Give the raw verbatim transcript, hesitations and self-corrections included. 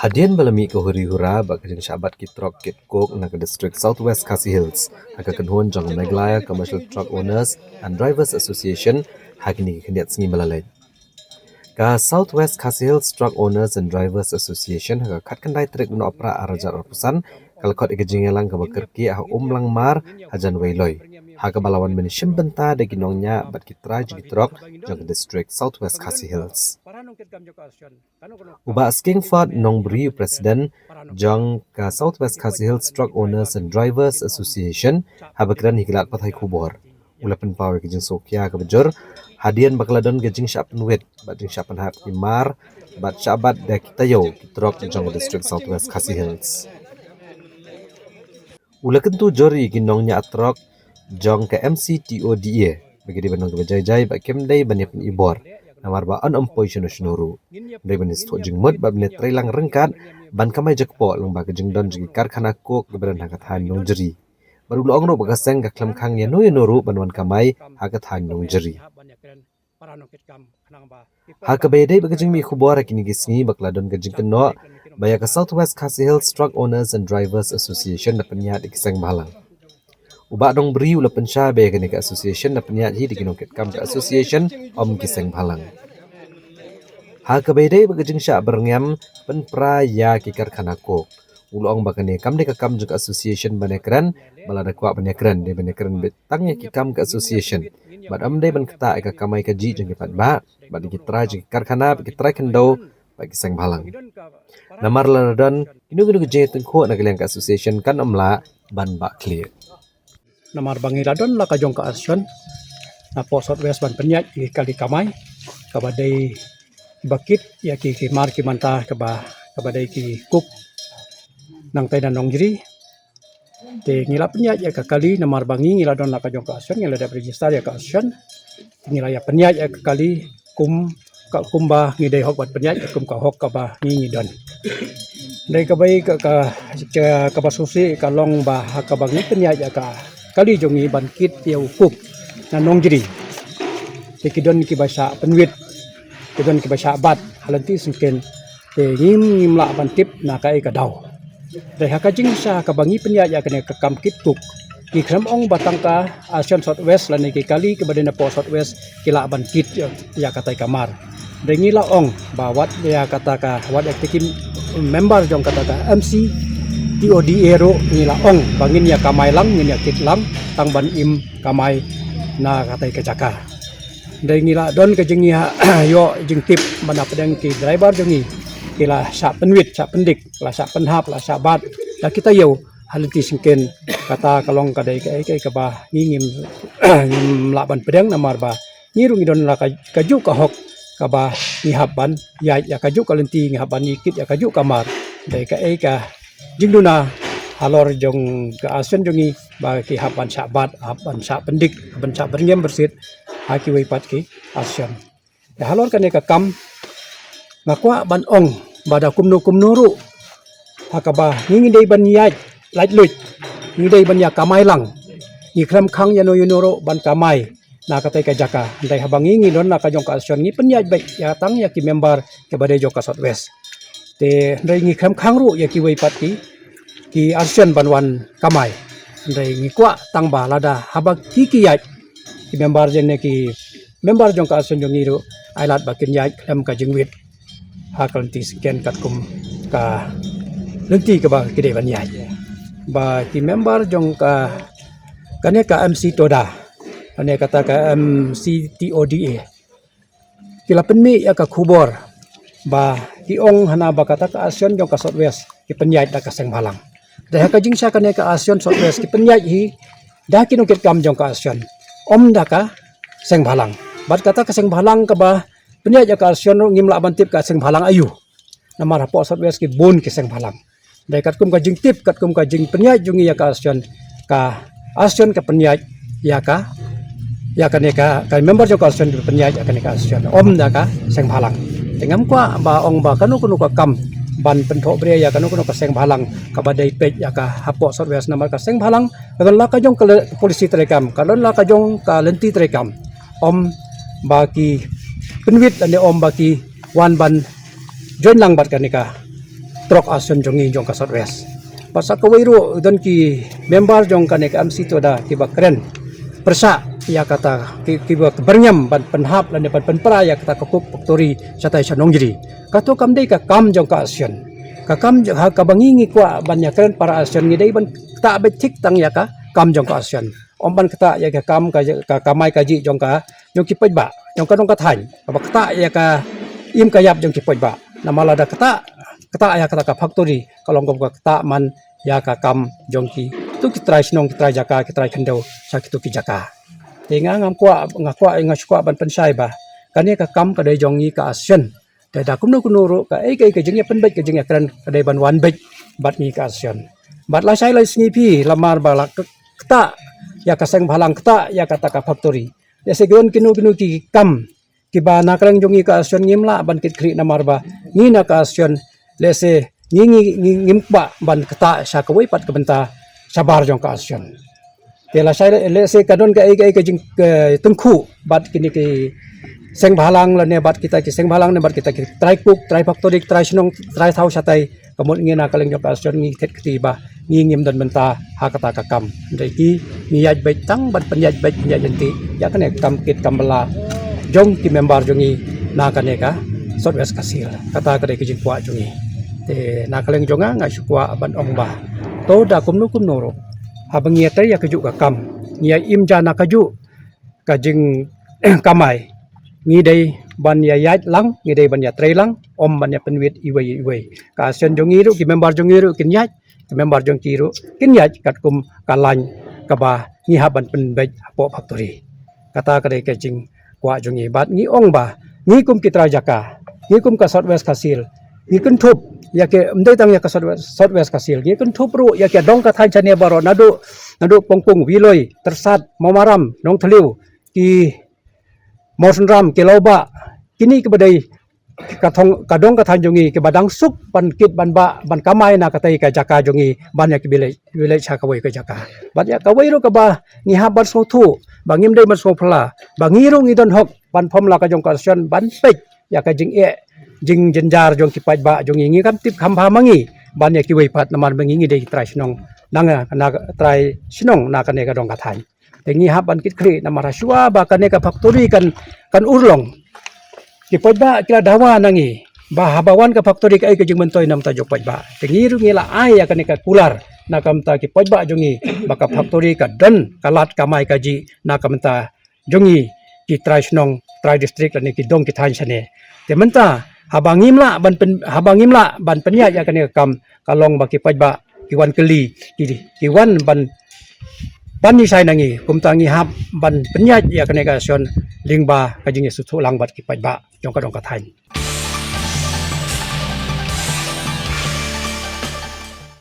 Hadien ba la mih ka huri hura bad ka jingshah bat ki trok kit coke na ka district South West Khasi Hills, ha ka kynhun jong Meghalaya Commercial Truck Owners and Drivers Association, ha kine ki khyndiat sngi ba la leit. Ka South West Khasi Hills Truck Owners and Drivers Association, ha ka khatkhyndai tarik u Nohprah arhajar arphew san, ka la khot ïa ka jingïalang kaba kyrkieh ha Umlangmar, ha Janwei Loi, ha kaba la wan ban shim bynta da ki nongñiah bad ki trai jong ki trok jong ka district South West Khasi Hills. U Bah Skingford Nongbri, u President jong ka South West Khasi Hills Truck Owners and Drivers Association, haba kren ha ki lad pathai khubor, u la pynpaw ïa ka jingsngewkhia kaba jur hadien ba ka la don ka jingshah pynwit bad jingshah pynhap ki mar bad shah bat da ki taïew ki trok jong ka district South West Khasi Hills. U la kyntu jur ïa ki nongñiah trok jong ka M C T O D A ba ki dei ban long kiba jai jai bad kim dei ban ïa pynibor, namar ba yn ym poi shano shano ruh. Dei ban ïa sngewthuh jingmut bad ban ïa treilang ryngkat ban kamai jakpoh lyngba ka jingdon jong ki karkhana coke kiba don ha ka thaiñ Nongjri. Bad u la ong ruh ba ka seng ka khlem khang ïano ïano ruh ban wan kamai ha ka thaiñ Nongjri. Ha kaba ïadei bad ka jingmih khubor ha kine ki sngi, ba ka la don ka jingkynnoh ba ïa ka South West Khasi Hills Truck Owners and Drivers Association da pynïaid ïa ki seng bhalang. U Bah Nongbri u la pynshai ba ïa kane ka association da pynïaid hi da ki nongkitkam ka association, ym ki seng bhalang. Ha kaba ïadei bad ka jingshah byrngem pynpra ïa ki karkhana coke, u la ong ba kane kam dei ka kam jong ka association ban ïakren, ba lada kwah ban ïakren, dei ban ïakren beit tang ïa ki kam ka association. Bad ym dei ban ktah ïa ka kamai kajih jong ki paidbah bad ïa ki trai jong ki karkhana bad ki trai khyndew bad ki seng bhalang. Namar lada don kino kino ki jingïatyngkhuh na ka liang ka association, kan ym lah ban bah khlieh. Namar ba ngi la don la ka jong ka association napoh South West ban pynïaid ïa ki kali kamai kaba dei ba kit ïa ki, ki mar ki mynta kaba, kaba dei ki coke nangtai na Nongjri. Te ngi la pynïaid ïa ka kali namar ba ngi, ngi la don la ka jong ka association, ngi la dep register ïa ka association. Te ngi la ïa pynïaid ïa ka kali kum ka, kumba ngi dei hok ban pynïaid, kum ka hok kaba ngi, ngi don. Dei kaba ïa ka, ka, ka, kaba sngewsih ka long ba ha kaba ngi pynïaid ïa ka kali jong ngi ban kit ïa u coke na Nongjri, te ki don kiba shah pynwit, ki don kiba shah bat ha lynti syngkien. Te ngim, ngim lah ban tip na kaei ka daw. Dei ha ka jingshisha kaba ngi pynïaid ïa kane ka kam kit coke, ngi khlem ong ba tang ka association South West lane ki kali kiba dei napoh South West ki lah ban kit ïa, ïa katai ka mar. Dei ngi la ong ba wat ïa kata ka, wat ïa ki member jong kata ka M C T O D A ruh ngi la ong ba ngin ïa kamai lang, ngin ïa kit lang tang ban im kamai na katai ka jaka. Dei ngi la don ka jingïa, ïoh jingtip ba na pdeng ki driver jong ngi ki la shah pynwit, shah pyndik, la shah pynhap, la shah bat da ki taïew ha lynti syngkien. Kata ka long ka dei kaei kaei kaba ngi ngim, ngim lah ban pdeng namar ba ngi ruh ngi don la ka, kajuh ka hok kaba ngi hap ban ïaid ïa kajuh ka lynti, ngi hap ban ïa kit ïa kajuh ka mar. Dei kaei ka jingduna halor jong ka association jong ngi ba ki hap ban shah bat, hap ban shah pyndik, ban shah byrngem byrsit ha kiwei pat ki association. Te halor kane ka kam nga kwah ban ong ba da kumno kumno ruh ha kaba ngi, ngi dei ban ïaid laitluid, ngi dei ban ïa kamai lang, ngi khlem khang ïano ïano ruh ban kamai na katai ka jaka. Hynrei haba ngi, ngi don la ka jong ka association ngi pynïaid beit ïa tang ïa ki member kiba dei jong ka South West. Te hynrei ngi khlem khang ruh ïa kiwei pat ki, ki association ban wan kamai. Hynrei ngi kwah tang ba lada haba ki, ki ïaid, ki member jong ne ki member jong ka association jong ngi ruh ai lad ba kin ïaid khlem ka jingwit ha ka lynti syngkien katkum ka lynti kaba ki dei ban ïaid. Ba ki member jong ka, kane ka M C Toda, kane kata ka M C T O D A, ki la pynmih ïa ka khubor ba ki ong hana ba kata ka association jong ka South West ki pynïaid da ka seng bhalang. Dei ha ka jingshisha kane ka association South West ki pynïaid hi da ki nongkitkam jong ka association, ym da ka seng bhalang. Bad kata ka seng bhalang kaba pynïaid ïa ka association ruh ngim lah ban tip ka seng bhalang aïu. Namar hapoh South West ki bun ki seng bhalang. Dei katkum ka jingtip, katkum ka jingpynïaid jong ngi ïa ka association, ka association ka pynïaid ïa ka, ïa kane ka, ka member jong ka association ka pynïaid ïa kane ka association, ym da ka seng bhalang. Te ngam kwah ba ong ba kano kano ka kam ban pynthohbria ïa kano kano ka seng bhalang kaba dei peit ïa ka hapoh South West, namar ka seng bhalang ka don la ka jong ka le-, policy treikam, ka don la ka jong ka lynti treikam. Ym ba ki pynwit lane ym ba ki wan ban join lang bad kane ka trok action jong ngi jong ka South West. Bad sa kawei ruh don ki member jong kane ka M C Tada kiba kren pyrshah ïa kata ki, kiba byrngem ban pynhap lane ban pynpra ïa kata ka coke factory shatai sha Nongjri. Kato kam dei ka kam jong ka action. Ka kam jong, ha, kaba ngi ngi kwah ban ïa kren para action ngi dei ban ktah beit thik tang ïa ka kam jong ka action. Ym ban ktah ïa ka kam ka, ka kamai kajih jong ka, jong ki paidbah, jong ka dong ka thaiñ. Kaba ktah ïa ka im ka ïap jong ki paidbah. Namar lada ktah, ktah ïa kata ka factory, ka long kum ka ktah man ïa ka kam jong ki, tu ki trai shnong, ki trai jaka, ki trai khyndew sha kitu ki jaka. Te nga ngam kwah, nga kwah, nga shu kwah ban pynshai ba kane ka kam ka dei jong ngi ka action. Te da kumno kumno ruh kaei kaei ka jingïapynbeit, ka jingïakren ka dei ban wan beit bad ngi ka action. Bad lashai la sngi phi, lamar ba la k-, ktah ïa ka seng bhalang, ktah ïa kata ka factory. Lehse ki don kino kino ki kam kiba na ka liang jong ngi ka action ngim lah ban kit khlieh namar ba ngi na ka action, lehse ngi ngi ngi ngim kwah ban ktah sha kawei pat ka bynta shabar jong ka action. Te lashai lehse ka don kaei kaei ka jing, ka tyngkhuh bad kine ki seng bhalang lane bad kita ki seng bhalang ne bad kita ki trai coke, trai factory, trai shnong, trai thaw shatai, ka mut ngi na ka liang jong ka action ngi thied kti ba ngi ngim don bynta ha kata ka kam. Hynrei ki ngi ïaid beit tang ban pynïaid beit pynïaid lynti ïa kane ka kam kit kam bylla jong ki member jong ngi na kane ka South West Khasi Hills. Kata ka dei ka jingkwah jong ngi. Te na ka liang jong nga nga shu kwah ban ong ba to da kumno kumno ruh, haba ngi ïatrei ïa kajuh ka kam, ngi ïa im ja na kajuh ka jingkamai, ngi dei ban ïa ïaid lang, ngi dei ban ïatrei lang, ym ban ïa pynwit iwei iwei. Ka action jong ngi ruh, ki member jong ngi ruh kin ïaid, ki member jong ki ruh kin ïaid katkum ka lain kaba ngi hap ban pynbeit hapoh factory. Kata ka dei ka jingkwah jong ngi bad ngi ong ba ngi kum ki trai jaka, ngi kum ka South West Khasi Hills, ngi kynthup ïa ki, ym dei tang ïa ka South West, South West Khasi Hills, ngi kynthup ruh ïa ki dong ka thaiñ shane baroh, naduh, naduh Pongpung, Wiloi, Tyrsad, Mawmaram, Nongthliew, ki Mawsynram, ki Lawbah, kine kiba dei ka thong, ka dong ka thaiñ jong ngi kiba dang suk ban kit ban bah ban kamai na katei ka jaka jong ngi ban ïa ki village, village ha kawei ka jaka. Bad ïa kawei ruh kaba ngi hap ban sngewthuh ba ngim dei ban sngewphylla ba ngi ruh ngi don hok ban phong la ka jong ka action ban peit ïa ka jingeh jingjynjar jong ki paidbah jong ngi. Ngi kam tip kham bha ma ngi ban ïa kiwei pat namar ba ngi ngi dei trai shnong na nga, na trai shnong na kane ka dong ka thaiñ. Te ngi hap ban kit khlieh namar ha shuwa ba kane ka factory kan, kan urlong, ki paidbah ki la dawa na ngi ba haba wan ka factory kaei ka jingmyntoi na ka bynta jong paidbah. Te ngi ruh ngi la ai ïa kane ka kular na ka bynta ki paidbah jong ngi ba ka factory ka don ka lad kamai kajih na ka bynta jong ngi ki trai shnong, trai district lane ki dong ki thaiñ shane. Te mynta haba ngim lah ban pyn-, haba ngim lah ban pynïaid ïa kane ka kam, ka long ba ki paidbah ki wan kylli, ki, ki wan ban, ban ïashai na ngi, kumta ngi hap ban pynïaid ïa kane ka action lyngba ka jingïasngewthuh lang bad ki paidbah jong ka dong ka thaiñ.